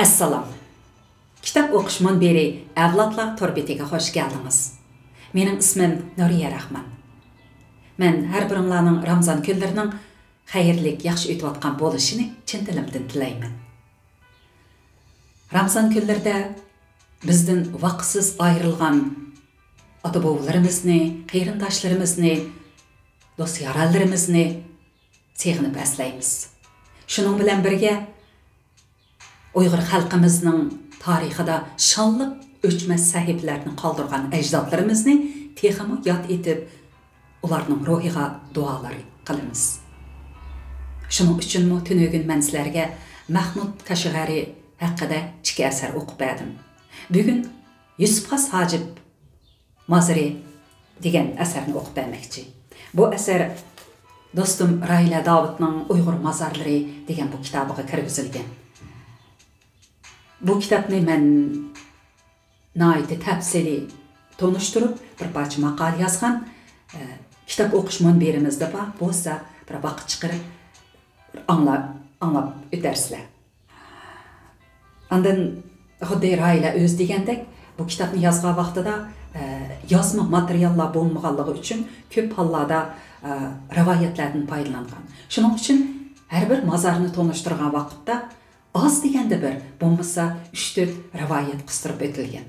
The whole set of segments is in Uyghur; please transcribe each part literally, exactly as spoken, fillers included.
ئەسسالام. كىتاب ئوقۇش مۇنبىرى ئەۋلادلار تور بېتىگە خوش كەلدىڭىز. مېنىڭ ئىسمىم نۇرىيە راخمان. مەن ھەر بىرىڭلارنىڭ رامزان كۈنلىرىنىڭ خەيرلىك، ياخشى ئۆتۈۋاتقان بولۇشىنى چىن دىلىمدىن تىلەيمەن. رامزان كۈنلىرىدە بىزدىن ۋاقىتسىز ئايرىلغان ئاتا-بوۋىلىرىمىزنى، قېرىنداشلىرىمىزنى، دوست-يارەنلىرىمىزنى سېغىنىپ ئەسلەيمىز. شۇنىڭ بىلەن بىرگە، ئۇيغۇر خەلقىمىزنىڭ تارىخىدا شانلىق ئۆچمەس سەھىپىلەرنى قالدۇرغان ئەجدادلىرىمىزنى تېخىمۇ ياد ئېتىپ، ئۇلارنىڭ روھىغا دۇئالار قىلىمىز. شۇنىڭ ئۈچۈنمۇ تۈنۈگۈن مەن سىلەرگە مەھمۇد كاشغەرى ھەققىدە ئىككى ئەسەر ئوقۇپ بەردىم. بۈگۈن يۈسۈپ خاس ھاجىپ مازىرى دېگەن ئەسەرنى ئوقۇپ بەرمەكچى. بۇ ئەسەر دوستۇم راھىلە داۋۇتنىڭ ئۇيغۇر مازارلىرى دېگەن بۇ كىتابىغا كىرگۈزۈلگەن. بۇ كىتابنى مەن ناھايىتى تەپسىلىي تونۇشتۇرۇپ، بىر پارچە ماقالە يازغان. ئە، كىتاب ئوقۇش مۇنبىرىمىزدە بار، بولسا بىر ۋاقىت چىقىرىپ بىر ئاڭلاپ، ئاڭلاپ ئۆتەرسىلەر. ئاندىن خۇددى راھىلە ئۆزى دېگەندەك، بۇ كىتابنى يازغان ۋاقتىدا، ئە، يازما ماتېرىياللار بولمىغانلىقى ئۈچۈن كۆپ ھاللاردا، ئە، رىۋايەتلەردىن پايدىلانغان. شۇنىڭ ئۈچۈن ھەر بىر مازارنى تونۇشتۇرغان ۋاقىتتا ئاز دېگەندە بىر، بولمىسا ئۈچ تۆت رىۋايەت قىستۇرۇپ ئۆتۈلگەن.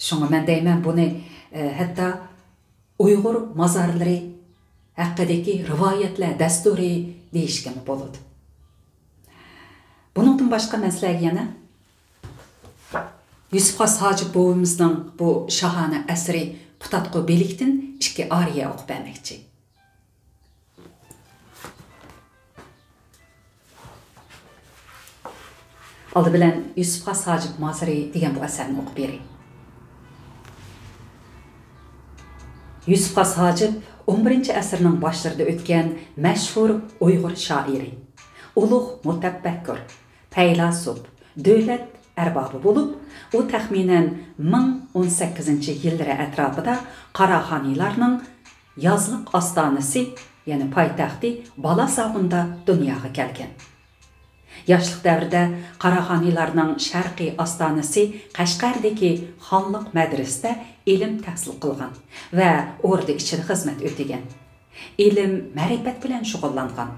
شۇڭا مەن دەيمەن، بۇنى، ئە، ھەتتا ئۇيغۇر مازارلىرى ھەققىدىكى رىۋايەتلەر دەستۇرى دېيىشكىمۇ بولىدۇ. بۇنىڭدىن باشقا مەن سىلەرگە يەنە يۈسۈپ خاس ھاجىپ بوۋىمىزنىڭ بۇ شاھانە ئەسىرى پۇتاتقۇ بىلىكتىن ئىككى ئارىيە ئوقۇپ بەرمەكچى. ئالدى بىلەن يۈسۈپ خاس ھاجىپ مازىرى دېگەن بۇ ئەسەرنى ئوقۇپ بېرەي. يۈسۈپ خاس ھاجىپ ئون بىرىنچى ئەسىرنىڭ باشلىرىدا ئۆتكەن مەشھۇر ئۇيغۇر شائىرى، ئۇلۇغ مۇتەپەككۇر، پەيلاسوپ، دۆلەت ئەربابى بولۇپ، ئۇ تەخمىنەن مىڭ ئون سەككىزىنچى يىللىرى ئەتراپىدا قاراخانىيلارنىڭ يازلىق ئاستانىسى، يەنى پايتەختى بالاساغۇندا دۇنياغا كەلگەن. ياشلىق دەۋرىدە قاراخانىيلارنىڭ شەرقىي ئاستانىسى قەشقەردىكى خانلىق مەدرىسىدە ئىلىم تەھسىل قىلغان ۋە ئوردا ئىچىدە خىزمەت ئۆتىگەن. ئىلىم، مەرىپەت بىلەن شۇغۇللانغان.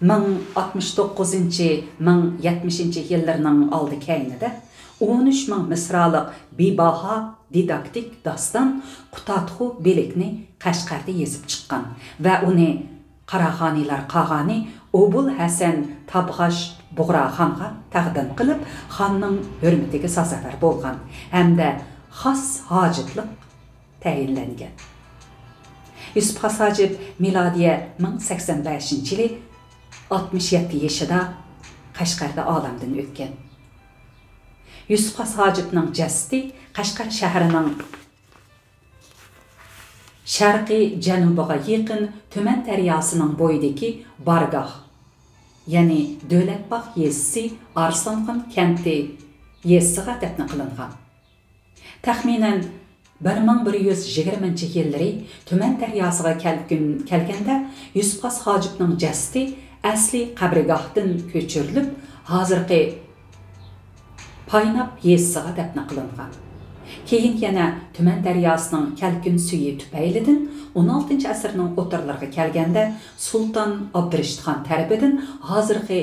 مىڭ ئاتمىش توققۇزىنچى، مىڭ يەتمىشىنچى يىللىرىنىڭ ئالدى كەينىدە ئون ئۈچ مىڭ مىسرالىق بىباھا دىداكتىك داستان قۇتادغۇ بىلىكنى قەشقەردە يېزىپ چىققان ۋە ئۇنى قاراخانىيلار قاغانى ئوبۇل ھەسەن تابغاش بۇغراخانغا تەقدىم قىلىپ، خاننىڭ ھۆرمىتىگە سازاۋەر بولغان ھەمدە خاس ھاجىپلىق تەيىنلەنگەن. يۈسۈپ خاس ھاجىپ مىلادىيە مىڭ سەكسەن بەشىنچى يىلى ئاتمىش يەتتە يېشىدا قەشقەردە ئالەمدىن ئۆتكەن. يۈسۈپ خاس ھاجىپنىڭ جەسىتى قەشقەر شەھىرىنىڭ شەرقىي جەنۇبىغا يېقىن تۈمەن دەرياسىنىڭ بويىدىكى بارگاھ، يەنى دۆلەتباغ يېزىسى ئارسلانغان كەنتى يېزىسىغا دەپنە قىلىنغان. تەخمىنەن بىر مىڭ بىر يۈز يىگىرمىنچى يىللىرى تۈمەن دەرياسىغا كەلكۈن-، كەلگەندە، يۈسۈپ خاس ھاجىپنىڭ جەسىتى ئەسلى قەبرىگاھتىن كۆچۈرۈلۈپ، ھازىرقى پايناپ يېزىسىغا دەپنە قىلىنغان. كېيىن يەنە تۈمەن دەرياسىنىڭ كەلكۈن سۈيى تۈپەيلىدىن ئون ئالتىنچى ئەسىرنىڭ ئوتتۇرىلىرىغا كەلگەندە، سۇلتان ئابدۇرېشىت خان تەرىپىدىن ھازىرقى،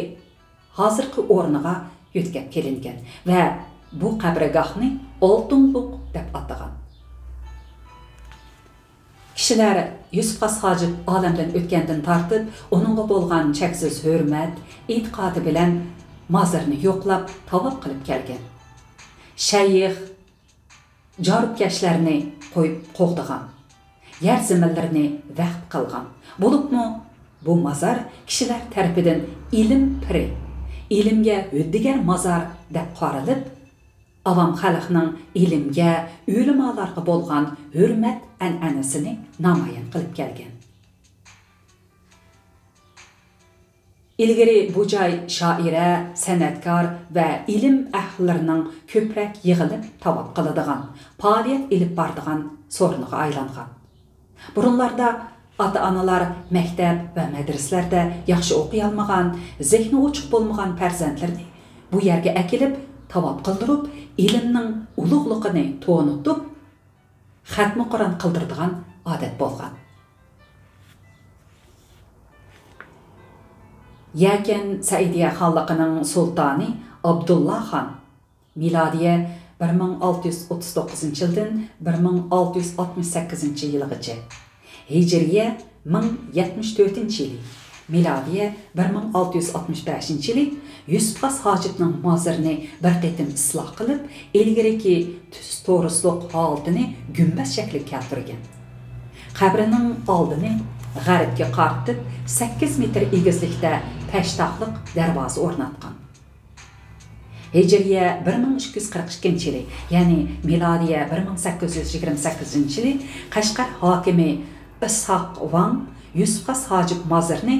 ھازىرقى ئورنىغا يۆتكەپ كېلىنگەن ۋە بۇ قەبرىگاھنى ئالتۇنلۇق دەپ ئاتىغان. كىشىلەر يۈسۈپ خاس ھاجىپ ئالەمدىن ئۆتكەندىن تارتىپ، ئۇنىڭغا بولغان چەكسىز ھۆرمەت، ئېتىقادى بىلەن مازىرىنى يوقلاپ، تاۋاپ قىلىپ كەلگەن. شەيخ، جارۇپكەشلەرنى قويۇپ قوغدىغان، يەر زېمىنلىرىنى ۋەقىپ قىلغان. بولۇپمۇ بۇ مازار كىشىلەر تەرىپىدىن ئىلىم پىرى، ئىلىمگە ھۆددىگەر مازار دەپ قارىلىپ، ئاۋام خەلقنىڭ ئىلىمگە، ئۆلىمالارغا بولغان ھۆرمەت ئەنئەنىسىنى نامايان قىلىپ كەلگەن. ئىلگىرى بۇ جاي شائىرە، سەنئەتكار ۋە ئىلىم ئەھلىلىرىنىڭ كۆپرەك يىغىلىپ تاۋاپ قىلىدىغان، پائالىيەت ئېلىپ بارىدىغان سورۇنىغا ئايلانغان. بۇرۇنلاردا ئاتا-ئانىلار مەكتەپ ۋە مەدرىسىلەردە ياخشى ئوقۇيالمىغان، زېھنى ئوچۇق بولمىغان پەرزەنتلىرىنى بۇ يەرگە ئەكېلىپ تاۋاپ قىلدۇرۇپ، ئىلىمنىڭ ئۇلۇغلۇقىنى تونۇتۇپ، خەتمە قۇرئان قىلدۇرىدىغان ئادەت بولغان. يەكەن سەئىدىيە خانلىقىنىڭ سۇلتانى ئابدۇللا خان، مىلادىيە بىر مىڭ ئالتە يۈز ئوتتۇز توققۇزىنچى يىلدىن بىر مىڭ ئالتە يۈز ئاتمىش سەككىزىنچى يىلغىچە، ھىجرىيە مىڭ يەتمىش تۆتىنچى يىلى، مىلادىيە بىر مىڭ ئالتە يۈز ئاتمىش بەشىنچى يىلى يۈسۈپ خاس ھاجىپنىڭ مازىرىنى بىر قېتىم ئىسلاھ قىلىپ، ئىلگىرىكى تۈز تورۇسلۇق ھالىتىنى گۈمبەز شەكلىگە كەلتۈرگەن. قەبرىنىڭ ئالدىنى غەربكە قارىتىپ، سەككىز مېتىر ئېگىزلىكتە پەشتاقلىق دەرۋازا ئورناتقان. ھىجرىيە بىر مىڭ ئىككى يۈز قىرىق ئىككىنچى يىلى، يەنى مىلادىيە بىر مىڭ سەككىز يۈز يىگىرمە سەككىزىنچى يىلى قەشقەر ھاكىمى ئىسھاق ۋاڭ يۈسۈپ خاس ھاجىپ مازىرىنى،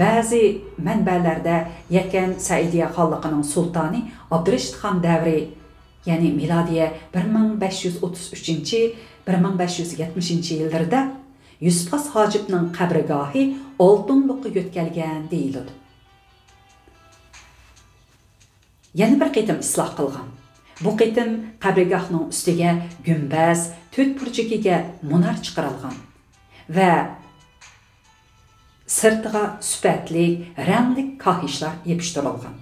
بەزى مەنبەلەردە يەكەن سەئىدىيە خانلىقىنىڭ سۇلتانى ئابدۇرېشىت خان دەۋرى، يەنى مىلادىيە بىر مىڭ بەش يۈز ئوتتۇز ئۈچىنچى، بىر مىڭ بەش يۈز يەتمىشىنچى يىللىرىدا يۈسۈپ خاس ھاجىپنىڭ قەبرىگاھى ئالتۇنلۇققا يۆتكەلگەن دېيىلىدۇ. يەنە بىر قېتىم ئىسلاھ قىلغان. بۇ قېتىم قەبرىگاھنىڭ ئۈستىگە گۈمبەز، تۆت بۇرجىكىگە مۇنار چىقىرىلغان ۋە سىرتىغا سۈپەتلىك رەڭلىك كاھىشلار يېپىشتۇرۇلغان.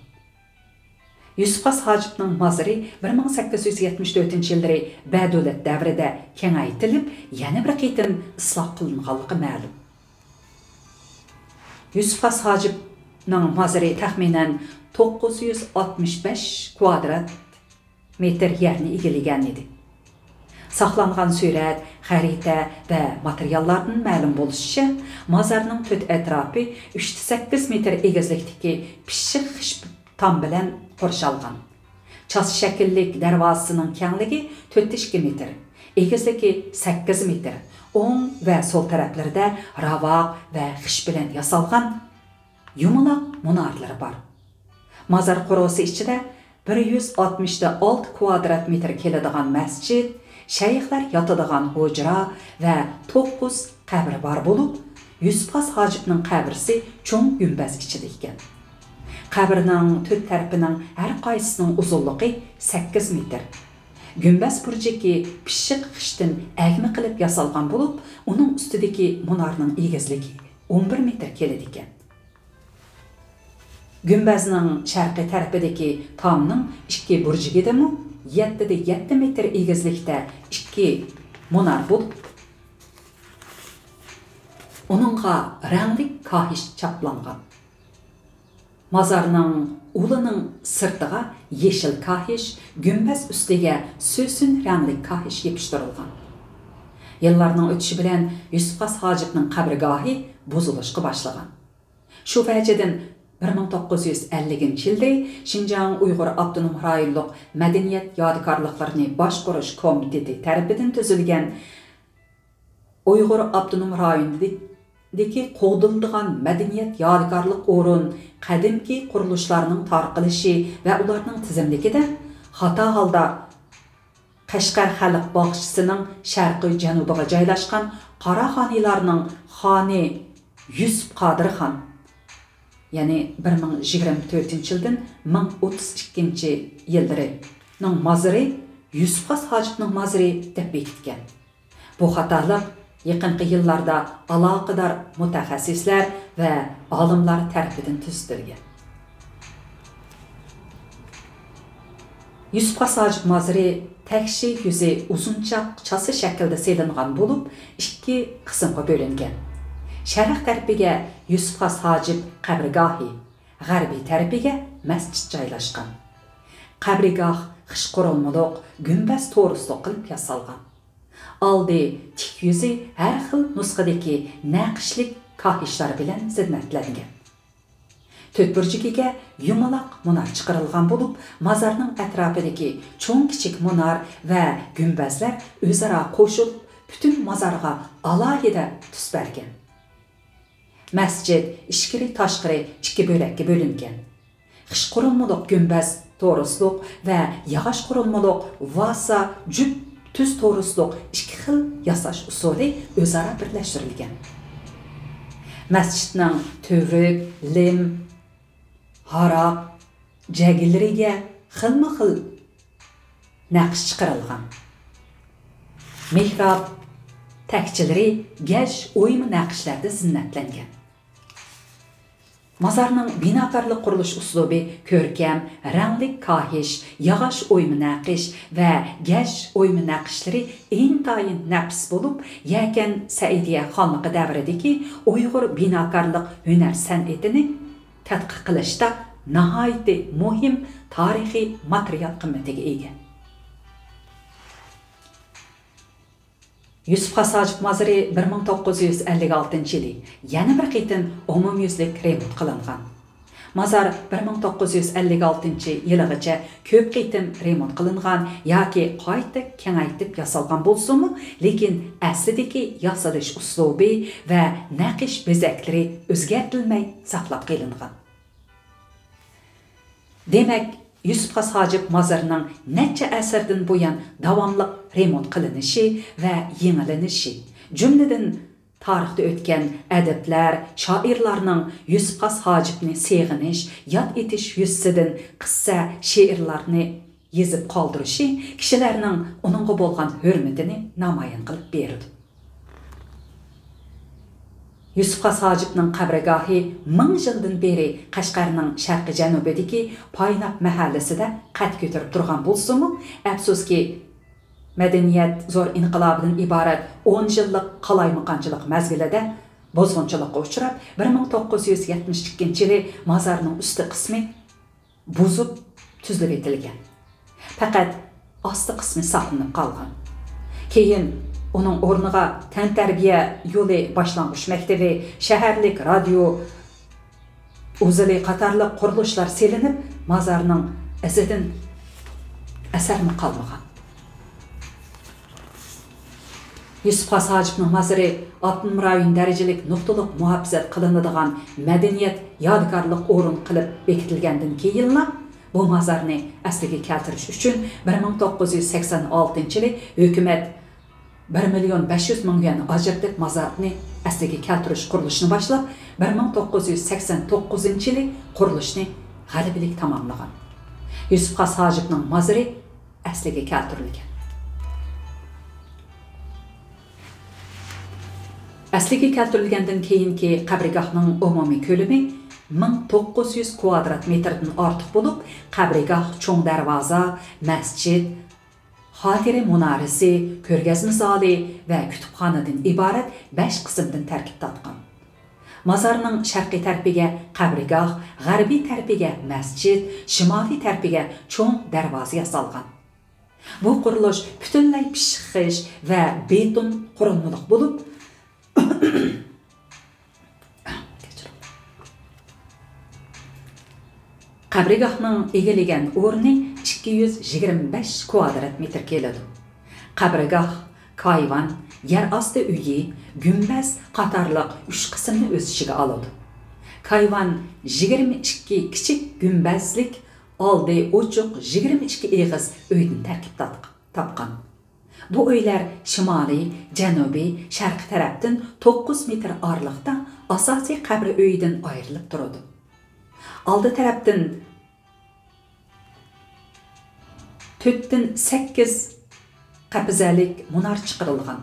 يۈسۈپ خاس ھاجىپنىڭ مازىرى بىر مىڭ سەككىز يۈز يەتمىش تۆتىنچى يىللىرى بەدۆلەت دەۋرىدە كېڭەيتىلىپ، يەنە بىر قېتىم ئىسلاھ قىلىنغانلىقى مەلۇم. يۈسۈپ خاس ھاجىپنىڭ مازىرى تەخمىنەن توققۇز يۈز ئاتمىش بەش كۋادرات مېتىر يەرنى ئىگىلىگەن ئىدى. ساقلانغان سۈرەت، خەرىتە ۋە ماتېرىياللاردىن مەلۇم بولۇشىچە، مازارنىڭ تۆت ئەتراپى ئۈچتە سەككىز مېتىر ئېگىزلىكتىكى پىششىق خىش تام بىلەن قورشالغان. چاسا شەكىللىك دەرۋازىسىنىڭ كەڭلىكى تۆتتە ئىككى مېتىر، ئېگىزلىكى سەككىز مېتىر، ئوڭ ۋە سول تەرەپلىرىدە راۋاق ۋە خىش بىلەن ياسالغان يۇمىلاق مۇنارلىرى بار. مازار قورۇسى ئىچىدە بىر يۈز ئاتمىش ئالتە كۋادرات مېتىر كېلىدىغان مەسچىت، شەيخلەر ياتىدىغان ھۇجرا ۋە توققۇز قەبرە بار بولۇپ، يۈسۈپ خاس ھاجىپنىڭ قەبرىسى چوڭ گۈمبەز ئىچىدە ئىكەن. قەبرىنىڭ تۆت تەرىپىنىڭ ھەر قايسىسىنىڭ ئۇزۇنلۇقى سەككىز مېتىر. گۈمبەز بۇرجىكى پىششىق خىشتىن ئەگمە قىلىپ ياسالغان بولۇپ، ئۇنىڭ ئۈستىدىكى مۇنارنىڭ ئېگىزلىكى ئون بىر مېتىر كېلىدىكەن. گۈمبەزنىڭ شەرقىي تەرىپىدىكى تامنىڭ ئىككى بۇرجىكىدىمۇ يەتتىدە يەتتە مېتىر ئېگىزلىكتە ئىككى مۇنار بولۇپ، ئۇنىڭغا رەڭلىك كاھىش چاپلانغان. مازارنىڭ ئۇلىنىڭ سىرتىغا يېشىل كاھىش، گۈمبەز ئۈستىگە سۆسۈن رەڭلىك كاھىش يېپىشتۇرۇلغان. يىللارنىڭ ئۆتۈشى بىلەن يۈسۈپ خاس ھاجىپنىڭ قەبرىگاھى بۇزۇلۇشقا باشلىغان. شۇ ۋەجىدىن بىر مىڭ توققۇز يۈز ئەللىكىنچى يىلى شىنجاڭ ئۇيغۇر ئاپتونوم رايونلۇق مەدەنىيەت يادىكارلىقلىرىنى باشقۇرۇش كومىتېتى تەرىپىدىن تۈزۈلگەن ئۇيغۇر ئاپتونوم رايونىدىكى قوغدىلىدىغان مەدەنىيەت يادىكارلىق ئورۇن، قەدىمكى قۇرۇلۇشلارنىڭ تارقىلىشى ۋە ئۇلارنىڭ تىزىملىكىدە خاتا ھالدا قەشقەر خەلق باغچىسىنىڭ شەرقىي جەنۇبىغا جايلاشقان قاراخانىيلارنىڭ خانى يۈسۈپ قادىر خان، يەنى بىر مىڭ يىگىرمە تۆتىنچى يىلدىن مىڭ ئوتتۇز ئىككىنچى يىللىرىنىڭ مازىرى يۈسۈپ خاس ھاجىپنىڭ مازىرى دەپ بېكىتكەن. بۇ خاتالىق يېقىنقى يىللاردا ئالاقىدار مۇتەخەسسىسلەر ۋە ئالىملار تەرىپىدىن تۈزىتىلگەن. يۈسۈپ خاس ھاجىپ مازىرى تەكشى يۈزى ئۇزۇنچاق چاسا شەكلىدە سېلىنغان بولۇپ، ئىككى قىسىمغا بۆلۈنگەن. شەرق تەرىپىگە يۈسۈپ خاس ھاجىپ قەبرىگاھى، غەربىي تەرىپىگە مەسچىت جايلاشقان. قەبرىگاھ خىش قۇرۇلمىلىق، گۈمبەز تورۇسلۇق قىلىپ ياسالغان. ئالدى تىك يۈزى ھەر خىل نۇسخىدىكى نەقىشلىك كاھىشلار بىلەن زىننەتلەنگەن. تۆت بۇرجىكىگە يۇمىلاق مۇنار چىقىرىلغان بولۇپ، مازارنىڭ ئەتراپىدىكى چوڭ-كىچىك مۇنار ۋە گۈمبەزلەر ئۆزئارا قوشۇلۇپ، پۈتۈن مازارغا ئالاھىدە تۈس بەرگەن. مەسچىت ئىچكىرى-تاشقىرى ئىككى بۆلەككە بۆلۈنگەن. خىش قۇرۇلمىلىق گۈمبەز تورۇسلۇق ۋە ياغاچ قۇرۇلمىلىق ۋاسا جۈپ تۈز تورۇسلۇق ئىككى خىل ياساش ئۇسۇلى ئۆزئارا بىرلەشتۈرۈلگەن. مەسچىتنىڭ تۈۋرۈك، لىم، ھاراق، جەگىلىرىگە خىلمۇ خىل نەقىش چىقىرىلغان. مېھراب تەكچىلىرى گەش ئويما نەقىشلەردە زىننەتلەنگەن. مازارنىڭ بىناكارلىق قۇرۇلۇش ئۇسلۇبى كۆركەم، رەڭلىك كاھىش، ياغاچ ئويما نەقىش ۋە گەش ئويما نەقىشلىرى ئىنتايىن نەپىس بولۇپ، يەكەن سەئىدىيە خانلىقى دەۋرىدىكى ئۇيغۇر بىناكارلىق ھۈنەر سەنئىتىنى تەتقىق قىلىشتا ناھايىتى مۇھىم تارىخىي ماتېرىيال قىممىتىگە ئىگە. يۈسۈپ خاس ھاجىپ مازىرى بىر مىڭ توققۇز يۈز ئەللىك ئالتىنچى يىلى يەنە بىر قېتىم ئومۇميۈزلۈك رېمونت قىلىنغان. مازار بىر مىڭ توققۇز يۈز ئەللىك ئالتىنچى يىلىغىچە كۆپ قېتىم رېمونت قىلىنغان ياكى قايتا كېڭەيتىپ ياسالغان بولسىمۇ، لېكىن ئەسلىدىكى ياسىلىش ئۇسلۇبى ۋە نەقىش بېزەكلىرى ئۆزگەرتىلمەي ساقلاپ قېلىنغان. دېمەك، يۈسۈپ خاس ھاجىپ مازىرىنىڭ نەچچە ئەسىردىن بۇيان داۋاملىق رېمونت قىلىنىشى ۋە يېڭىلىنىشى، جۈملىدىن، تارىختا ئۆتكەن ئەدىبلەر، شائىرلارنىڭ يۈسۈپ خاس ھاجىپنى سېغىنىش، ياد ئېتىش يۈزىسىدىن قىسسە، شېئىرلارنى يېزىپ قالدۇرۇشى كىشىلەرنىڭ ئۇنىڭغا بولغان ھۆرمىتىنى نامايان قىلىپ بېرىدۇ. يۈسۈپ خاس ھاجىپنىڭ قەبرىگاھى مىڭ يىلدىن بېرى قەشقەرنىڭ شەرقىي جەنۇبىدىكى پايناپ مەھەللىسىدە قەد كۆتۈرۈپ تۇرغان بولسىمۇ، ئەپسۇسكى، مەدەنىيەت زور ئىنقىلابىدىن ئىبارەت ئون يىللىق قالايمىقانچىلىق مەزگىلىدە بۇزغۇنچىلىققا ئۇچراپ، بىر مىڭ توققۇز يۈز يەتمىش ئىككىنچى يىلى مازارنىڭ ئۈستى قىسمى بۇزۇپ تۈزلىۋېتىلگەن. پەقەت ئاستى قىسمى ساقلىنىپ قالغان. كېيىن ئۇنىڭ ئورنىغا تەنتەربىيە يولى باشلانغۇچ مەكتىۋى، شەھەرلىك رادىيو ئۇزىلى قاتارلىق قۇرۇلۇشلار سېلىنىپ، مازارنىڭ ئىزىدىن ئەسەرمۇ قالمىغان. يۈسۈپ خاس ھاجىپنىڭ مازىرى ئاپتونوم رايون دەرىجىلىك نۇقتىلىق مۇھاپىزەت قىلىنىدىغان مەدەنىيەت يادىكارلىق ئورۇن قىلىپ بېكىتىلگەندىن كېيىنلا، بۇ مازارنى ئەسلىگە كەلتۈرۈش ئۈچۈن بىر مىڭ توققۇز يۈز سەكسەن ئالتىنچى يىلى ھۆكۈمەت بىر مىليون بەش يۈز مىڭ يۈەن ئاجرىتىپ، مازارنى ئەسلىگە كەلتۈرۈش قۇرۇلۇشىنى باشلاپ، بىر مىڭ توققۇز يۈز سەكسەن توققۇزىنچى يىلى قۇرۇلۇشنى غەلىبىلىك تاماملىغان. يۈسۈپ خاس ھاجىپنىڭ مازىرى ئەسلىگە كەلتۈرۈلگەن. ئەسلىگە كەلتۈرۈلگەندىن كېيىنكى قەبرىگاھنىڭ ئومۇمىي كۆلىمى مىڭ توققۇز يۈز كۋادرات مېتىردىن ئارتۇق بولۇپ، قەبرىگاھ، چوڭ دەرۋازا، مەسچىت، خاتىرە مۇنارىسى، كۆرگەزمە زالى ۋە كۇتۇپخانىدىن ئىبارەت بەش قىسىمدىن تەركىب تاپقان. مازارنىڭ شەرقىي تەرىپىگە قەبرىگاھ، غەربىي تەرىپىگە مەسچىت، شىمالىي تەرىپىگە چوڭ دەرۋازا ياسالغان. بۇ قۇرۇلۇش پۈتۈنلەي پىششىق خىش ۋە بېتون قۇرۇلمىلىق بولۇپ، قەبرىگاھنىڭ ئىگىلىگەن ئورنى ئىككى يۈز يىگىرمە بەش كۋادرات مېتىر كېلىدۇ. قەبرىگاھ كايۋان، يەر ئاستى ئۆيى، گۈمبەز قاتارلىق ئۈچ قىسىمنى ئۆز ئىچىگە ئالىدۇ. كايۋان يىگىرمە ئىككى كىچىك گۈمبەزلىك، ئالدى ئوچۇق يىگىرمە ئىككى ئېغىز ئۆيدىن تەركىب تاپقان. بۇ ئۆيلەر شىمالىي، جەنۇبىي، شەرقىي تەرەپتىن توققۇز مېتىر ئارىلىقتا ئاساسىي قەبرە ئۆيىدىن ئايرىلىپ تۇرىدۇ. ئالدى تەرەپتىن تۆتتىن سەككىز قەپىزەلىك مۇنار چىقىرىلغان.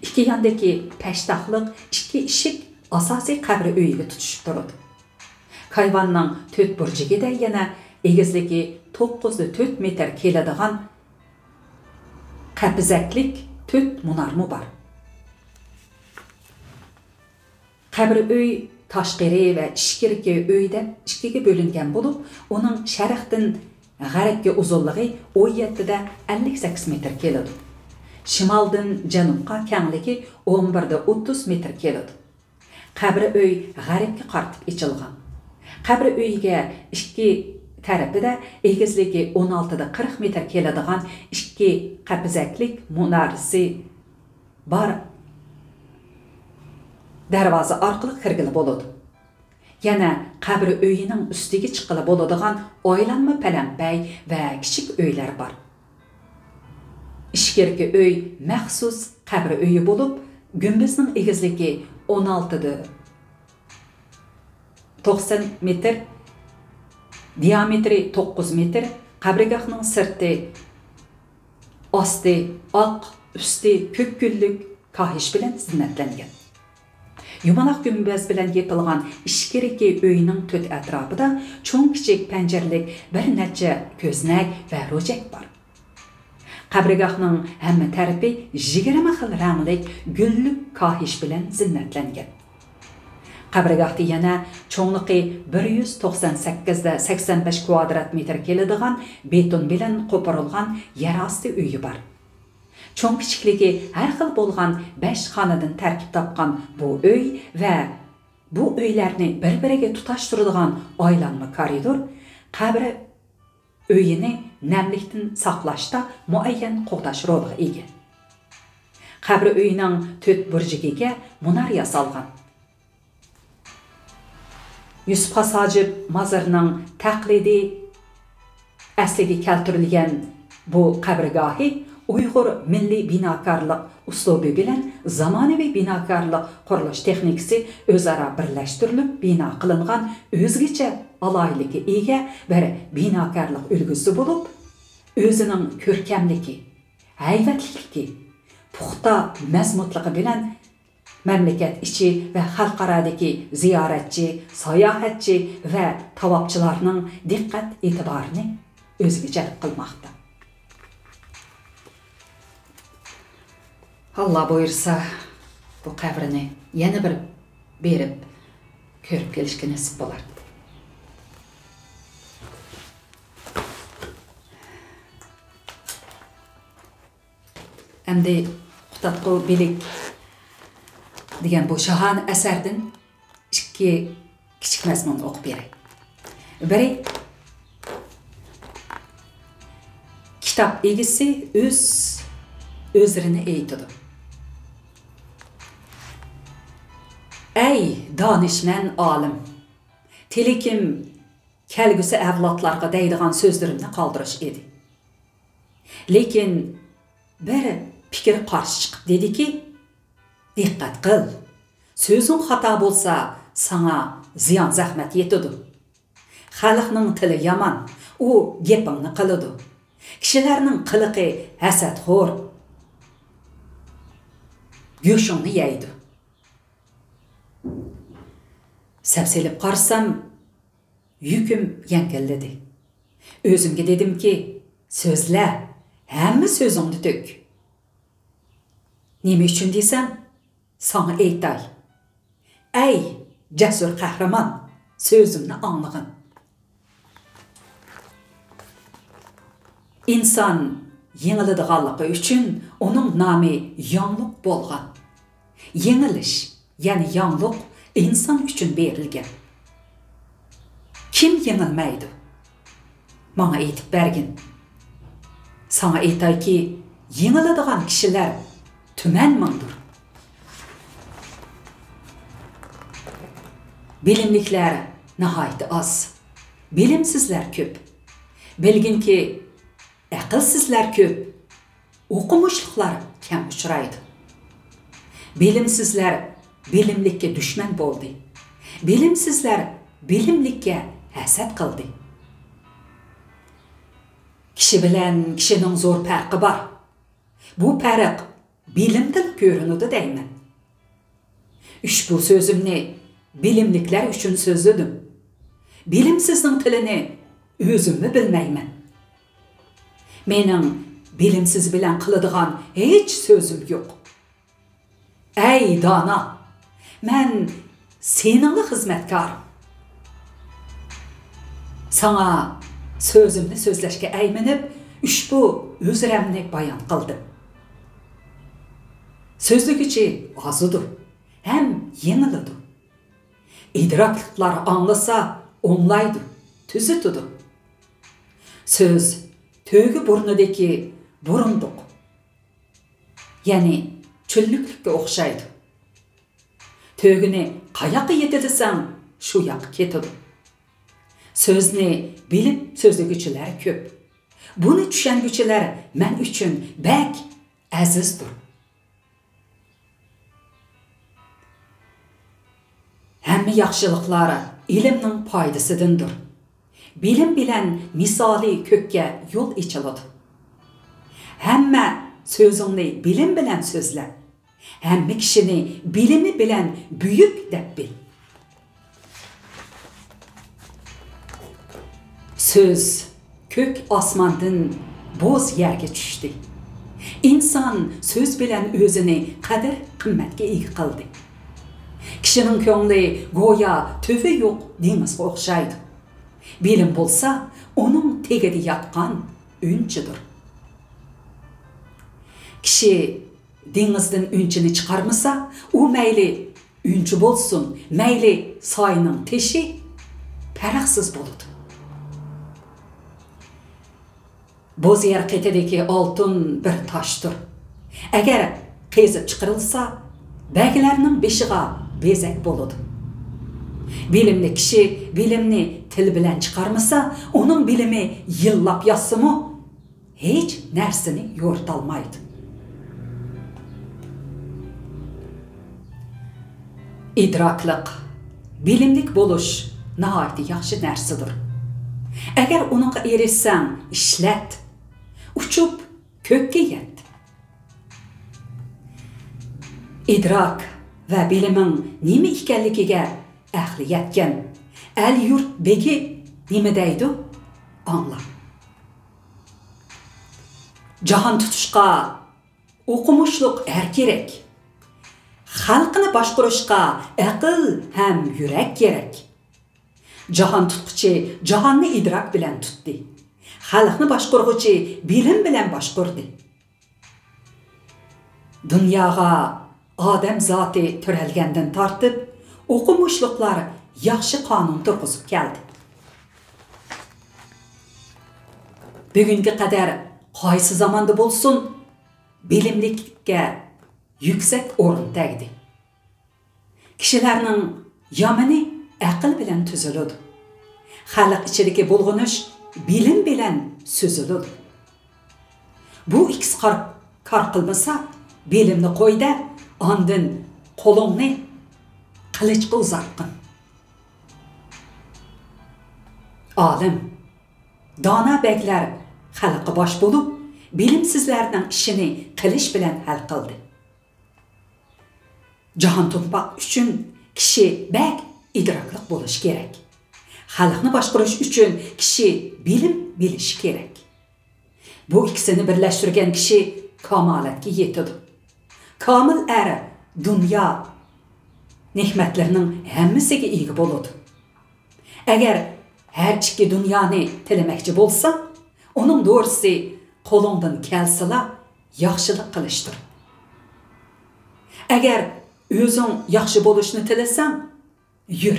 ئىككى ياندىكى پەشتاقلىق ئىككى ئىشىك ئاساسىي قەبرە ئۆيىگە تۇتىشىپ تۇرىدۇ. كايۋاننىڭ تۆت بۇرجىكىدە يەنە ئېگىزلىكى توققۇزدا تۆت مېتىر كېلىدىغان قەپىزەكلىك تۆت مۇنارمۇ بار. قەبرە ئۆي تاشقىرى ۋە ئىچكىرىكى ئۆي دەپ ئىككىگە بۆلۈنگەن بولۇپ، ئۇنىڭ شەرقتىن غەربكە ئۇزۇنلۇقى ئون يەتتىدە ئەللىك سەككىز مېتىر كېلىدۇ. شىمالدىن جەنۇبقا كەڭلىكى ئون بىردە ئوتتۇز مېتىر كېلىدۇ. قەبرە ئۆي غەربكە قارىتىپ ئېچىلغان. قەبرە ئۆيىگە ئىككى تەرىپىدە ئېگىزلىكى ئون ئالتىدە قىرىق مېتىر كېلىدىغان ئىككى قەپىزەكلىك مۇنارىسى بار دەرۋازا ئارقىلىق كىرگىلى بولىدۇ. يەنە قەبرە ئۆيىنىڭ ئۈستىگە چىققىلى بولىدىغان ئايلانما پەلەمپەي ۋە كىچىك ئۆيلەر بار. ئىچكىرىكى ئۆي مەخسۇس قەبرە ئۆيى بولۇپ، گۈمبىزنىڭ ئېگىزلىكى ئون ئالتىدە توقسان مېتىر، دىيامېتىرى توققۇز مېتىر، قەبرىگاھنىڭ سىرتى، ئاستى ئاق، ئۈستى كۆك گۈللۈك كاھىش بىلەن زىننەتلەنگەن. يۇمىلاق گۈمبەز بىلەن يېپىلغان ئىچكىرىكى ئۆينىڭ تۆت ئەتراپىدا چوڭ-كىچىك پەنجىرىلىك بىر نەچچە كۆزنەك ۋە روجەك بار. قەبرىگاھنىڭ ھەممە تەرىپى يىگىرمە خىل رەڭلىك گۈللۈك كاھىش بىلەن زىننەتلەنگەن. قەبرىگاھتا يەنە چوڭلۇقى بىر يۈز توقسان سەككىز دە سەكسەن بەش كۋادرات مېتىر كېلىدىغان بېتون بىلەن قوپۇرۇلغان يەر ئاستى ئۆيى بار. چوڭ-كىچىكلىكى ھەر خىل بولغان بەش خانىدىن تەركىب تاپقان بۇ ئۆي ۋە بۇ ئۆيلەرنى بىر-بىرىگە تۇتاشتۇرىدىغان ئايلانما كارىدور قەبرە ئۆيىنى نەملىكتىن ساقلاشتا مۇئەييەن قوغداش رولىغا ئىگە. قەبرە ئۆيىنىڭ تۆت بۇرجىكىگە مۇنار ياسالغان. يۈسۈپ خاس ھاجىپ مازىرىنىڭ تەقلىدىي ئەسلىگە كەلتۈرۈلگەن بۇ قەبرىگاھى ئۇيغۇر مىللىي بىناكارلىق ئۇسلۇبى بىلەن زامانىۋى بىناكارلىق قۇرۇلۇش تېخنىكىسى ئۆزئارا بىرلەشتۈرۈلۈپ بىنا قىلىنغان ئۆزگىچە ئالاھىدىلىككە ئىگە بىر بىناكارلىق ئۈلگىسى بولۇپ، ئۆزىنىڭ كۆركەملىكى، ھەيۋەتلىكلىكى، پۇختا مەزمۇتلۇقى بىلەن مەملىكەت ئىچى ۋە خەلقئارادىكى زىيارەتچى، ساياھەتچى ۋە تاۋاپچىلارنىڭ دىققەت ئېتىبارىنى ئۆزىگە جەلپ قىلماقتا. ئاللا بۇيرۇسا، بۇ قەبرىنى يەنە بىر بېرىپ كۆرۈپ كېلىشكە نېسىپ بولار. ئەمدى قۇتادغۇ بىلىك دېگەن بۇ شاھانە ئەسەردىن ئىككى كىچىك مەزمۇننى ئوقۇپ بېرەي. بىرى، كىتاب ئىگىسى ئۆز ئۆزرىنى ئېيتىدۇ. ئەي دانىشمەن ئالىم! تىلىكىم كەلگۈسى ئەۋلادلارغا دەيدىغان سۆزلىرىمنى قالدۇرۇش ئىدى. لېكىن بىر پىكىر قارشى چىقىپ دېدىكى، دىققەت قىل، سۆزۈڭ خاتا بولسا، ساڭا زىيان-زەخمەت يېتىدۇ. خەلقنىڭ تىلى يامان، ئۇ گېپىڭنى قىلىدۇ. كىشىلەرنىڭ قىلىقى ھەسەتخور، گۆشۈڭنى يەيدۇ. سەپسېلىپ قارىسام، يۈكۈم يەڭگىللىدى. ئۆزۈمگە دېدىمكى، سۆزلە، ھەممە سۆزۈڭنى تۆك. نېمە ئۈچۈن دېسەم، ساڭا ئېيتاي. ئەي، جەسۇر قەھرىمان، سۆزۈمنى ئاڭلىغىن. ئىنسان يېڭىلىدىغانلىقى ئۈچۈن ئۇنىڭ نامى ياڭلۇق بولغان. يېڭىلىش، يەنى ياڭلۇق ئىنسان ئۈچۈن بېرىلگەن. كىم يېڭىلمەيدۇ؟ ماڭا ئېيتىپ بەرگىن. ساڭا ئېيتايكى، يېڭىلىدىغان كىشىلەر تۈمەن مىڭدۇر. بىلىملىكلەر ناھايىتى ئاز، بىلىمسىزلەر كۆپ. بىلگىنكى، ئەقىلسىزلەر كۆپ، ئوقۇمۇشلۇقلار كەم ئۇچرايدۇ. بىلىمسىزلەر بىلىملىككە دۈشمەن بولدى. بىلىمسىزلەر بىلىملىككە ھەسەت قىلدى. كىشى بىلەن كىشىنىڭ زور پەرقى بار. بۇ پەرق بىلىمدىن كۆرۈنىدۇ دەيمەن. ئۇشبۇ سۆزۈمنى بىلىملىكلەر ئۈچۈن سۆزلىدىم. بىلىمسىزنىڭ تىلىنى ئۆزۈممۇ بىلمەيمەن. مېنىڭ بىلىمسىز بىلەن قىلىدىغان ھېچ سۆزۈم يوق. ئەي دانا! مەن سېنىڭلا خىزمەتكارىڭ. ساڭا سۆزۈمنى سۆزلەشكە ئەيمىنىپ، ئۇشبۇ ئۆزرەمنى بايان قىلدىم. سۆزلىگۈچى ئازىدۇ ھەم يېڭىلىدۇ. ئىدراكلىقلار ئاڭلىسا، ئوڭلايدۇ، تۈزىتىدۇ. سۆز تۆگە بۇرنىدىكى بۇرۇندۇق، يەنى چۆللۈكلۈككە ئوخشايدۇ. تۆگىنى قاياققا يېتىلىسەڭ، شۇ ياققا كېتىدۇ. سۆزنى بىلىپ سۆزلىگۈچىلەر كۆپ. بۇنى چۈشەنگۈچىلەر مەن ئۈچۈن بەك ئەزىزدۇر. ھەممە ياخشىلىقلار ئىلىمنىڭ پايدىسىدىندۇر. بىلىم بىلەن مىسالى كۆككە يول ئېچىلىدۇ. ھەممە سۆزۈڭنى بىلىم بىلەن سۆزلە. ھەممە كىشىنى بىلىمى بىلەن بۈيۈك دەپ بىل. سۆز كۆك ئاسماندىن بوز يەرگە چۈشتى. ئىنسان سۆز بىلەن ئۆزىنى قەدىر-قىممەتكە ئىگە قىلدى. كىشىنىڭ كۆڭلى گويا تۈۋى يوق دېڭىزغا ئوخشايدۇ. بىلىم بولسا ئۇنىڭ تېگىدە ياتقان ئۈنچىدۇر. كىشى دېڭىزدىن ئۈنچىنى چىقارمىسا، ئۇ مەيلى ئۈنچە بولسۇن، مەيلى ساينىڭ تېشى، پەرقسىز بولىدۇ. بوز يەر قېتىدىكى ئالتۇن بىر تاشتۇر. ئەگەر قېزىپ چىقىرىلسا، بەگلەرنىڭ بېشىغا بېزەك بولىدۇ. بىلىملىك كىشى بىلىمنى تىل بىلەن چىقارمىسا، ئۇنىڭ بىلىمى يىللاپ ياتسىمۇ، ھېچ نەرسىنى يورۇتالمايدۇ. ئىدراكلىق، بىلىملىك بولۇش ناھايىتى ياخشى نەرسىدۇر. ئەگەر ئۇنىڭغا ئېرىشسەڭ، ئىشلەت، ئۇچۇپ كۆككە يەت. ئىدراك ۋە بىلىمىڭ نېمە ئىكەنلىكىگە ئەقلى يەتكەن ئەل-يۇرت بېگى نېمە دەيدۇ؟ ئاڭلا. جاھان تۇتۇشقا ئوقۇمۇشلۇق ئەر كېرەك. خەلقنى باشقۇرۇشقا ئەقىل ھەم يۈرەك كېرەك. جاھان تۇتقۇچى جاھاننى ئىدراك بىلەن تۇتتى. خەلقنى باشقۇرغۇچى بىلىم بىلەن باشقۇردى. دۇنياغا ئادەم زاتى تۆرەلگەندىن تارتىپ، ئوقۇمۇشلۇقلار ياخشى قانۇن تۇرغۇزۇپ كەلدى. بۈگۈنگە قەدەر قايسى زاماندا بولسۇن، بىلىملىككە يۈكسەك ئورۇن تەگدى. كىشىلەرنىڭ يامىنى ئەقىل بىلەن تۈزۈلىدۇ. خەلق ئىچىدىكى بۇلغىنىش بىلىم بىلەن سۈزۈلىدۇ. بۇ ئىككىسى قار-، كار قىلمىسا، بىلىمنى قوي-دە، ئاندىن قولۇڭنى قىلىچقا ئۇزارتقىن. ئالىم، دانا بەگلەر خەلققە باش بولۇپ، بىلىمسىزلەرنىڭ ئىشىنى قىلىچ بىلەن ھەل قىلدى. جاھان تۇتماق ئۈچۈن كىشى بەك ئىدراكلىق بولۇشى كېرەك. خەلقنى باشقۇرۇش ئۈچۈن كىشى بىلىم بىلىشى كېرەك. بۇ ئىككىسىنى بىرلەشتۈرگەن كىشى كامالەتكە يېتىدۇ. كامىل ئەر دۇنيا نېمەتلىرىنىڭ ھەممىسىگە ئىگە بولىدۇ. ئەگەر ھەر ئىككى دۇنيانى تىلىمەكچى بولساڭ، ئۇنىڭ دورىسى قولۇڭدىن كەلسىلا ياخشىلىق قىلىشتۇر. ئەگەر ئۆزۈڭ ياخشى بولۇشنى تىلىسەڭ، يۈر،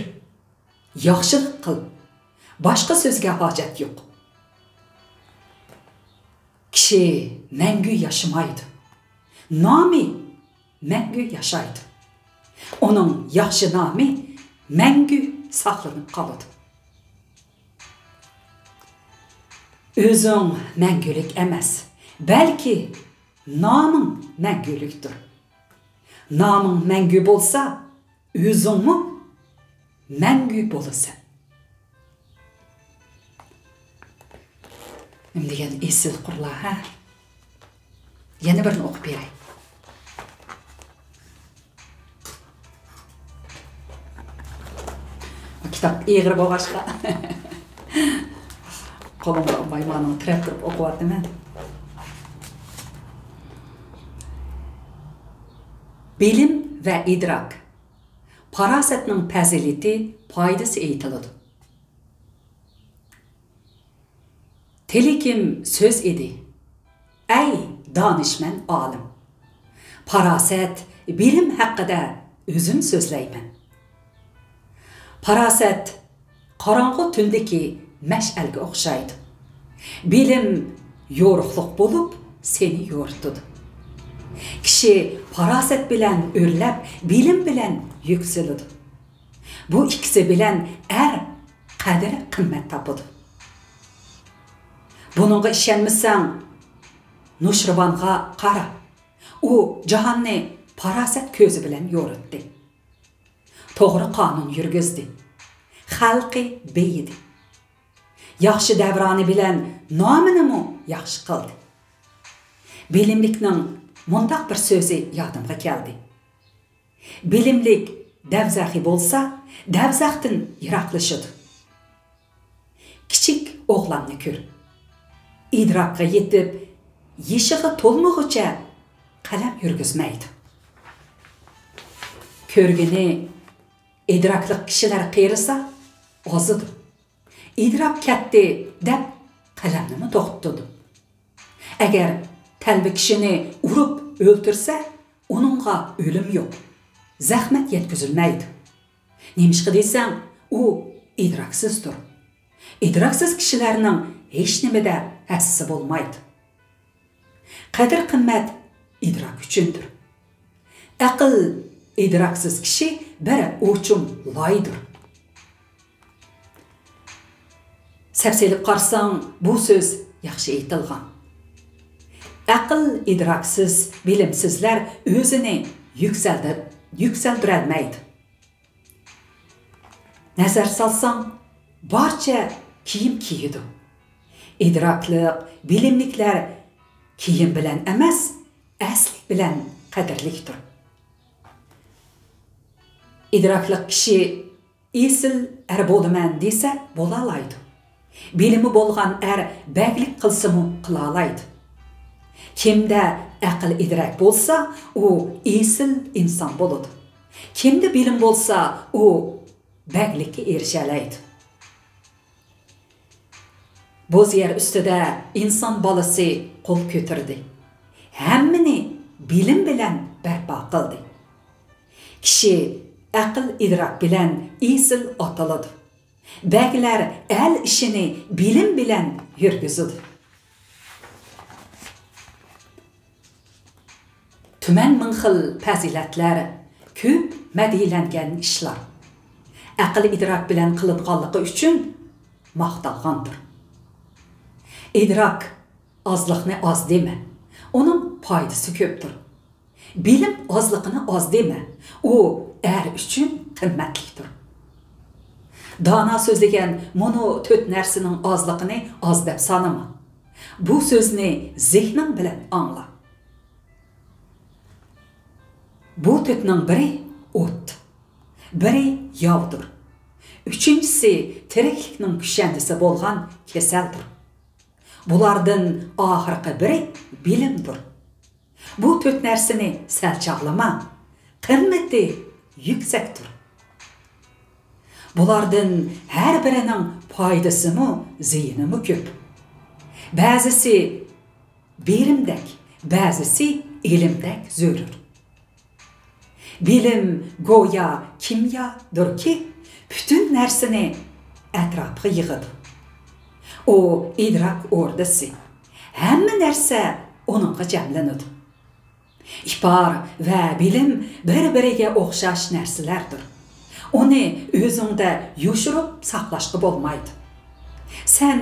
ياخشىلىق قىل. باشقا سۆزگە ھاجەت يوق. كىشى مەڭگۈ ياشىمايدۇ. نامى مەڭگۈ ياشايدۇ. ئۇنىڭ ياخشى نامى مەڭگۈ ساقلىنىپ قالىدۇ. ئۆزۈڭ مەڭگۈلۈك ئەمەس، بەلكى نامىڭ مەڭگۈلۈكتۇر. نامىڭ مەڭگۈ بولسا، ئۆزۈڭمۇ مەڭگۈ بولىسەن. نېمە دېگەن ئېسىل قۇرلار، ھە؟ يەنە بىرنى ئوقۇپ بېرەي. كىتاب ئېغىر بولغاچقا، قولۇمغا ئالماي مانا تىرەپ تۇرۇپ ئوقۇۋاتىمەن. بىلىم ۋە ئىدراك. پاراسەتنىڭ پەزىلىتى، پايدىسى ئېيتىلىدۇ. تىلىكىم سۆز ئىدى، ئەي دانىشمەن ئالىم! پاراسەت، بىلىم ھەققىدە ئۆزۈم سۆزلەيمەن. پاراسەت قاراڭغۇ تۈندىكى مەشئەلگە ئوخشايدۇ. بىلىم يورۇقلۇق بولۇپ، سېنى يورۇتىدۇ. كىشى پاراسەت بىلەن ئۆرلەپ، بىلىم بىلەن يۈكسىلىدۇ. بۇ ئىككىسى بىلەن ئەر قەدىر-قىممەت تاپىدۇ. بۇنىڭغا ئىشەنمىسەڭ، نۇشىرۋانغا قارا. ئۇ جاھاننى پاراسەت كۆزى بىلەن يورۇتتى. توغرا قانۇن يۈرگۈزدى. خەلقى بېيىدى. ياخشى دەۋرانى بىلەن نامىنىمۇ ياخشى قىلدى. بىلىملىكنىڭ مۇنداق بىر سۆزى يادىمغا كەلدى: «بىلىملىك دەۋزەخى بولسا، دەۋزەختىن يىراقلىشىدۇ.» كىچىك ئوغلاننى كۆر. ئىدراكقا يېتىپ، يېشىغا تولمىغۇچە قەلەم يۈرگۈزمەيدۇ. كۆرگىنى، ئىدراكلىق كىشىلەر قېرىسا، ئازىدۇ. ئىدراك كەتتى دەپ، قەلەمنىمۇ توختىتىدۇ. ئەگەر تەلۋە كىشىنى ئۇرۇپ ئۆلتۈرسە، ئۇنىڭغا ئۆلۈم يوق، زەخمەت يەتكۈزۈلمەيدۇ. نېمىشقا دېسەڭ، ئۇ ئىدراكسىزدۇر. ئىدراكسىز كىشىلەرنىڭ ھېچنېمىدە ھەسسىسى بولمايدۇ. قەدىر-قىممەت ئىدراك ئۈچۈندۇر. ئەقىل ئىدراكسىز كىشى بىر ئوچۇم لايدۇر. سەپسېلىپ قارىساڭ، بۇ سۆز ياخشى ئېيتىلغان. ئەقىل ئىدراكسىز، بىلىمسىزلەر ئۆزىنى يۈكسەلدى-، يۈكسەلدۈرەلمەيدۇ. نەزەر سالساڭ، بارچە كىيىم كىيىدۇ. ئىدراكلىق، بىلىملىكلەر كىيىم بىلەن ئەمەس، ئەسلى بىلەن قەدىرلىكتۇر. ئىدراكلىق كىشى ئېسىل ئەر بولىمەن دېسە بولالايدۇ. بىلىمى بولغان ئەر بەگلىك قىلسىمۇ قىلالايدۇ. كىمدە ئەقىل ئىدراك بولسا، ئۇ ئېسىل ئىنسان بولىدۇ. كىمدە بىلىم بولسا، ئۇ بەگلىككە ئېرىشەلەيدۇ. بوز يەر ئۈستىدە ئىنسان بالىسى قول كۆتۈردى. ھەممىنى بىلىم بىلەن بەرپا قىلدى. كىشى ئەقىل ئىدراك بىلەن ئېسىل ئاتىلىدۇ. بەگلەر ئەل ئىشىنى بىلىم بىلەن يۈرگۈزىدۇ. تۈمەن مىڭ خىل پەزىلەتلەر، كۆپ مەدھىيەلەنگەن ئىشلار ئەقىل ئىدراك بىلەن قىلىنغانلىقى ئۈچۈن ماختالغاندۇر. ئىدراك ئازلىقنى ئاز دېمە، ئۇنىڭ پايدىسى كۆپتۇر. بىلىم ئازلىقىنى ئاز دېمە، ئۇ ئەر ئۈچۈن قىممەتلىكتۇر. دانا سۆزلىگەن مۇنۇ تۆت نەرسىنىڭ ئازلىقىنى ئاز دەپ سانىما. بۇ سۆزنى زېھنىڭ بىلەن ئاڭلا. بۇ تۆتنىڭ بىرى ئوت، بىرى ياۋدۇر. ئۈچىنچىسى تىرىكلىكنىڭ كۈشەندىسى بولغان كېسەلدۇر. بۇلاردىن ئاخىرقى بىرى بىلىمدۇر. بۇ تۆت نەرسىنى سەل چاغلىما، قىممىتى يۈكسەكتۇر. بۇلاردىن ھەر بىرىنىڭ پايدىسىمۇ، زىيىنىمۇ كۆپ. بەزىسى بېرىمدەك، بەزىسى ئېلىمدەك زۆرۈر. بىلىم گويا كىميادۇركى، پۈتۈن نەرسىنى ئەتراپىغا يىغىدۇ. ئۇ ئىدراك ئوردىسى، ھەممە نەرسە ئۇنىڭغا جەملىنىدۇ. ئىپار ۋە بىلىم بىر-بىرىگە ئوخشاش نەرسىلەردۇر. ئۇنى ئۆزۈڭدە يوشۇرۇپ ساقلاشقا بولمايدۇ. سەن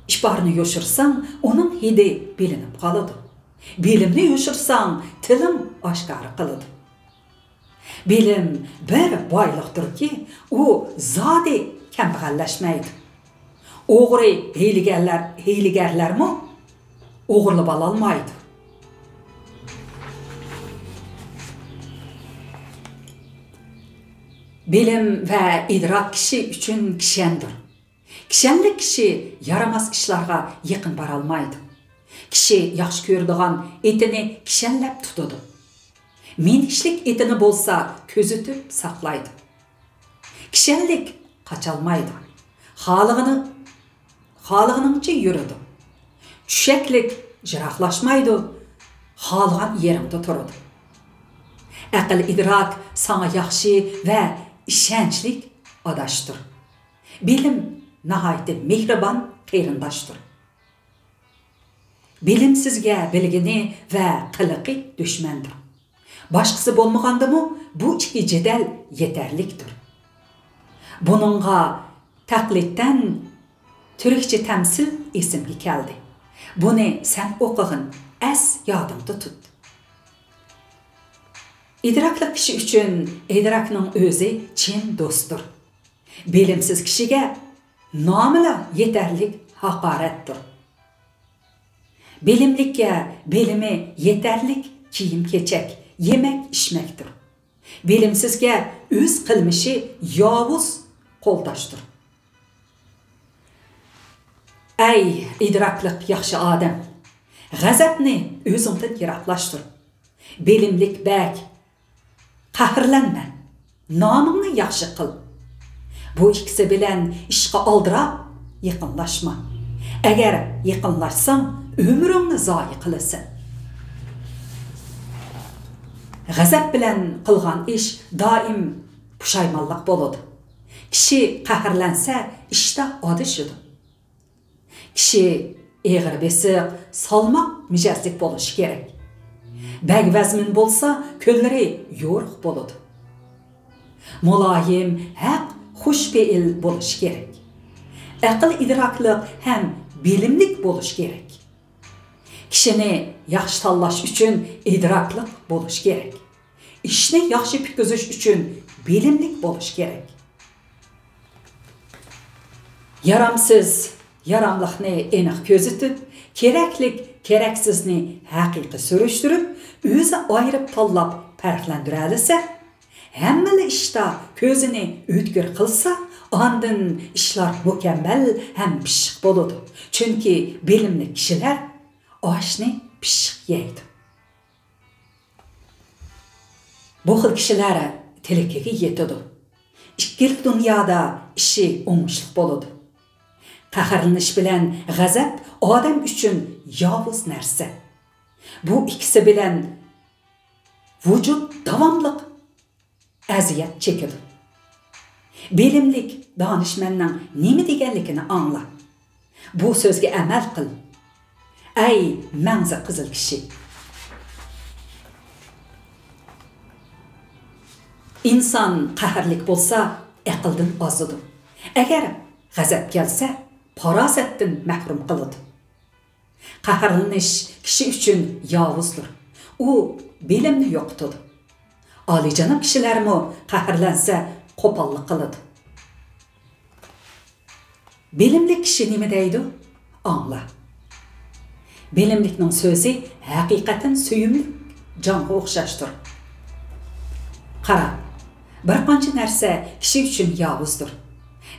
ئىپارنى يوشۇرساڭ، ئۇنىڭ ھىدى بىلىنىپ قالىدۇ. بىلىمنى يوشۇرساڭ، تىلىڭ ئاشكارا قىلىدۇ. بىلىم بىر بايلىقتۇركى، ئۇ زادى كەمبەغەللەشمەيدۇ. ئوغرى، ھىيلىگەرلەر، ھىيلىگەرلەرمۇ ئوغرىلىۋالالمايدۇ. بىلىم ۋە ئىدراك كىشى ئۈچۈن كىشەندۇر. كىشەنلىك كىشى يارىماس ئىشلارغا يېقىن بارالمايدۇ. كىشى ياخشى كۆرىدىغان ئېتىنى كىشەنلەپ تۇتىدۇ. مىنىشلىك ئېتىنى بولسا كۆزىتىپ ساقلايدۇ. كىشەنلىك قاچالمايدۇ. خالىغىنى، خالىغىنىڭچە يۈرىدۇ. چۈشەكلىك يىراقلاشمايدۇ. خالىغان يېرىڭدە تۇرىدۇ. ئەقىل ئىدراك ساڭا ياخشى ۋە ئىشەنچلىك ئاداشتۇر. بىلىم ناھايىتى مېھرىبان قېرىنداشتۇر. بىلىمسىزگە بىلگىنى ۋە قىلىقى دۈشمەندۇر. باشقىسى بولمىغاندىمۇ بۇ ئىككى جېدەل يېتەرلىكتۇر. بۇنىڭغا تەقلىدتەن تۈركچە تەمسىل ئېسىمگە كەلدى. بۇنى سەن ئوقۇغىن، ئەس يادىڭدا تۇت. ئىدراكلىق كىشى ئۈچۈن ئىدراكنىڭ ئۆزى چىن دوستتۇر. بىلىمسىز كىشىگە نامىلا يېتەرلىك ھاقارەتتۇر. بىلىملىككە بىلىمى يېتەرلىك كىيىم-كېچەك، يېمەك-ئىچمەكتۇر. بىلىمسىزگە ئۆز قىلمىشى ياۋۇز قولداشتۇر. ئەي ئىدراكلىق ياخشى ئادەم، غەزەپنى ئۆزۈڭدىن يىراقلاشتۇر. بىلىملىك بەگ، قەھەرلەنمە، نامىڭنى ياخشى قىل. بۇ ئىككىسى بىلەن ئىشقا ئالدىراپ يېقىنلاشما. ئەگەر يېقىنلاشساڭ، ئۆمرۈڭنى زايە قىلىسەن. غەزەپ بىلەن قىلغان ئىش دائىم پۇشايمانلىق بولىدۇ. كىشى قەھەرلەنسە، ئىشتا ئادىشىدۇ. كىشى ئېغىر بېسىق، سالماق مىجەزلىك بولۇشى كېرەك. بەگ ۋەزمىن بولسا، كۈنلىرى يورۇق بولىدۇ. مۇلايىم، ھەق، خۇشپېئىل بولۇشى كېرەك. ئەقىل ئىدراكلىق ھەم بىلىملىك بولۇشى كېرەك. كىشىنى ياخشى تاللاش ئۈچۈن ئىدراكلىق بولۇش كېرەك. ئىشنى ياخشى پۈتكۈزۈش ئۈچۈن بىلىملىك بولۇش كېرەك. يارامسىز، ياراملىقنى ئېنىق كۆزىتىپ، كېرەكلىك، كېرەكسىزنى ھەقىقىي سۈرۈشتۈرۈپ، ئۆزى ئايرىپ تاللاپ پەرقلەندۈرەلىسە، ھەممىلا ئىشتا كۆزىنى ئۆتكۈر قىلسا، ئاندىن ئىشلار مۇكەممەل ھەم پىششىق بولىدۇ. چۈنكى بىلىملىك كىشىلەر ئاشنى پىششىق يەيدۇ. بۇ خىل كىشىلەر تىلىكىگە يېتىدۇ. ئىككىلا دۇنيادا ئىشى ئوڭۇشلۇق بولىدۇ. قەھەرلىنىش بىلەن غەزەپ ئادەم ئۈچۈن ياۋۇز نەرسە. بۇ ئىككىسى بىلەن ۋۇجۇد داۋاملىق ئەزىيەت چېكىدۇ. بىلىملىك دانىشمەننىڭ نېمە دېگەنلىكىنى ئاڭلا. بۇ سۆزگە ئەمەل قىل. ئەي مەڭزى قىزىل كىشى! ئىنسان قەھەرلىك بولسا، ئەقىلدىن ئازىدۇ. ئەگەر غەزەپ كەلسە، پاراسەتتىن مەھرۇم قىلىدۇ. قەھەرلىنىش كىشى ئۈچۈن ياۋۇزدۇر. ئۇ بىلىمنى يوقىتىدۇ. ئالىيجاناب كىشىلەرمۇ قەھەرلەنسە، قوپاللىق قىلىدۇ. بىلىملىك كىشى نېمە دەيدۇ؟ ئاڭلا. بىلىملىكنىڭ سۆزى ھەقىقەتەن سۆيۈملۈك جانغا ئوخشاشتۇر. قارا، بىر قانچە نەرسە كىشى ئۈچۈن ياۋۇزدۇر.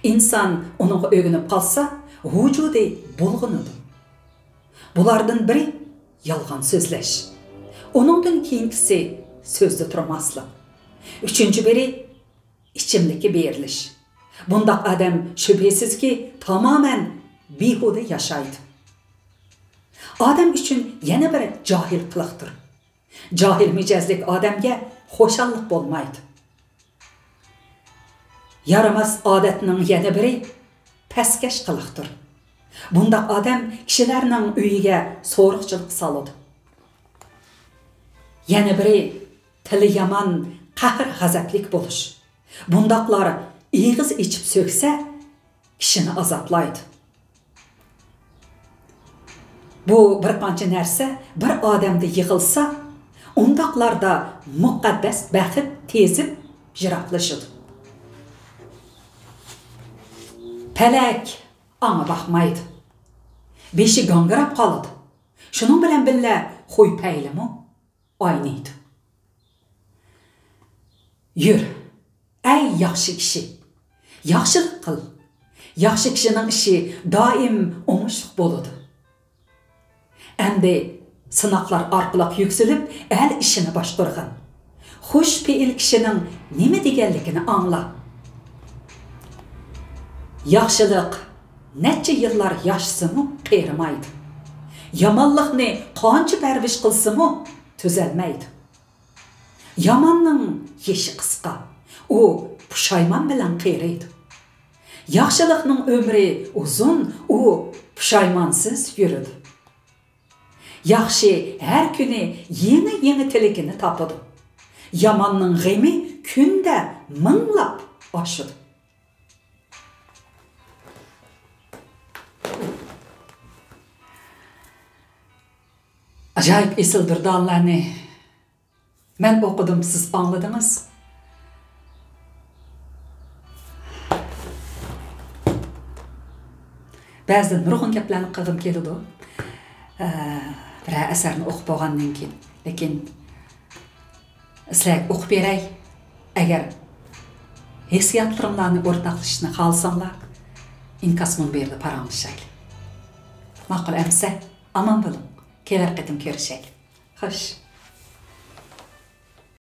ئىنسان ئۇنىڭغا ئۆگىنىپ قالسا، ۋۇجۇدى بۇلغىنىدۇ. بۇلاردىن بىرى يالغان سۆزلەش. ئۇنىڭدىن كېيىنكىسى سۆزدە تۇرماسلىق. ئۈچىنچى بىرى ئىچىملىككە بېرىلىش. بۇنداق ئادەم شۈبھىسىزكى تامامەن بىھۇدە ياشايدۇ. ئادەم ئۈچۈن يەنە بىر جاھىل قىلىقتۇر. جاھىل مىجەزلىك ئادەمگە خۇشاللىق بولمايدۇ. يارىماس ئادەتنىڭ يەنە بىرى پەسكەش قىلىقتۇر. بۇنداق ئادەم كىشىلەرنىڭ ئۆيىگە سورۇقچىلىق سالىدۇ. يەنە بىرى تىلى يامان، قەھر-غەزەپلىك بولۇش. بۇنداقلار ئېغىز ئېچىپ سۆكسە، كىشىنى ئازابلايدۇ. بۇ بىر قانچە نەرسە بىر ئادەمدە يىغىلسا، ئۇنداقلاردا مۇقەددەس بەخت تېزىپ يىراقلىشىدۇ. پەلەك ئاڭا باقمايدۇ. بېشى گاڭگىراپ قالىدۇ. شۇنىڭ بىلەن بىللە خۇي-پەيلىمۇ ئاينىيدۇ. يۈر، ئەي ياخشى كىشى، ياخشىلىق قىل. ياخشى كىشىنىڭ ئىشى دائىم ئوڭۇشلۇق بولىدۇ. ئەمدى سىناقلار ئارقىلىق يۈكسىلىپ، ئەل ئىشىنى باشقۇرغىن. خۇش پېئىل كىشىنىڭ نېمە دېگەنلىكىنى ئاڭلا. ياخشىلىق نەچچە يىللار ياشىسىمۇ قېرىمايدۇ. يامانلىقنى قانچە پەرۋىش قىلسىمۇ تۈزەلمەيدۇ. ياماننىڭ يېشى قىسقا، ئۇ پۇشايمان بىلەن قېرىيدۇ. ياخشىلىقنىڭ ئۆمرى ئۇزۇن، ئۇ پۇشايمانسىز يۈرىدۇ. ياخشى ھەر كۈنى يېڭى-يېڭى تىلىكىنى تاپىدۇ. ياماننىڭ غېمى كۈندە مىڭلاپ ئاشىدۇ. ئاجايىپ ئېسىل دۇردانىلەرنى مەن ئوقۇدۇم، سىز ئاڭلىدىڭىز. بەزىدە نۇرغۇن گەپلەرنى قىلغۇم كېلىدۇ. ئە، بىرەر ئەسەرنى ئوقۇپ بولغاندىن كېيىن. لېكىن سىلەرگە ئوقۇپ بېرەي. ئەگەر ھېسسىياتلىرىڭلارنى ئورتاقلىشىشنى خالىساڭلار، ئىنكاس مۇنبىرىدە پاراڭلىشايلى. ماقۇل ئەمىسە، ئامان بولۇڭ. كېلەر قېتىم كۆرۈشەيلى. خوش.